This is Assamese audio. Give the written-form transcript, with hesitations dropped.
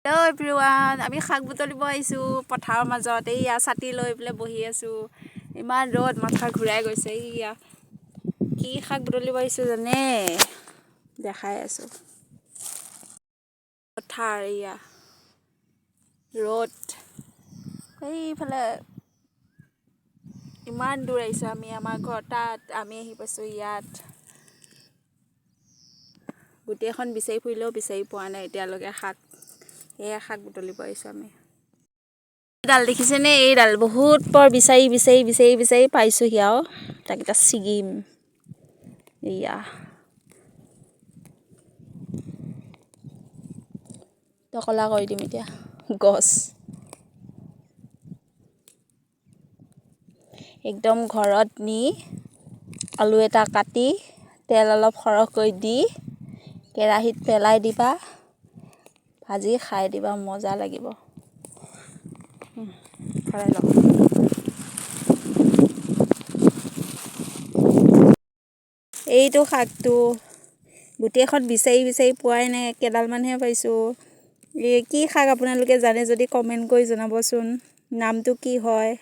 হেল্ল' এভৰিৱান, আমি শাক বুটলিব আহিছোঁ পথাৰৰ মাজত। এইয়া ছাতি লৈ পেলাই বহি আছোঁ। ইমান ৰ'দ, মাথা ঘূৰাই গৈছে। এইয়া কি শাক বুটলিব আহিছোঁ জানে? দেখাই আছোঁ। পথাৰ, এইয়া ৰ'দ, এইফালে ইমান দূৰ আহিছোঁ আমি। আমাৰ ঘৰ তাত, আমি আহি পাইছোঁ ইয়াত। গোটেইখন বিচাৰি ফুৰিলেও বিচাৰি পোৱা নাই এতিয়ালৈকে শাক। এয়া শাক বুটলিব আহিছোঁ আমি। এইডাল দেখিছেনে? এইডাল বহুত পৰ বিচাৰি বিচাৰি বিচাৰি বিচাৰি পাইছোঁহি আৰু তাক এতিয়া ছিগিম। এয়া টকলা কৰি দিম এতিয়া গছ। একদম ঘৰত নি আলু এটা কাটি তেল অলপ সৰহকৈ দি কেৰাহীত পেলাই দিবা, ভাজি খাই দিবা, মজা লাগিব। ভৰাই লওক। এইটো শাকটো গোটেইখন বিচাৰি বিচাৰি পোৱাই নাই, কেইডালমানহে পাইছোঁ। এই কি শাক আপোনালোকে জানে যদি কমেণ্ট কৰি জনাবচোন, নামটো কি হয়।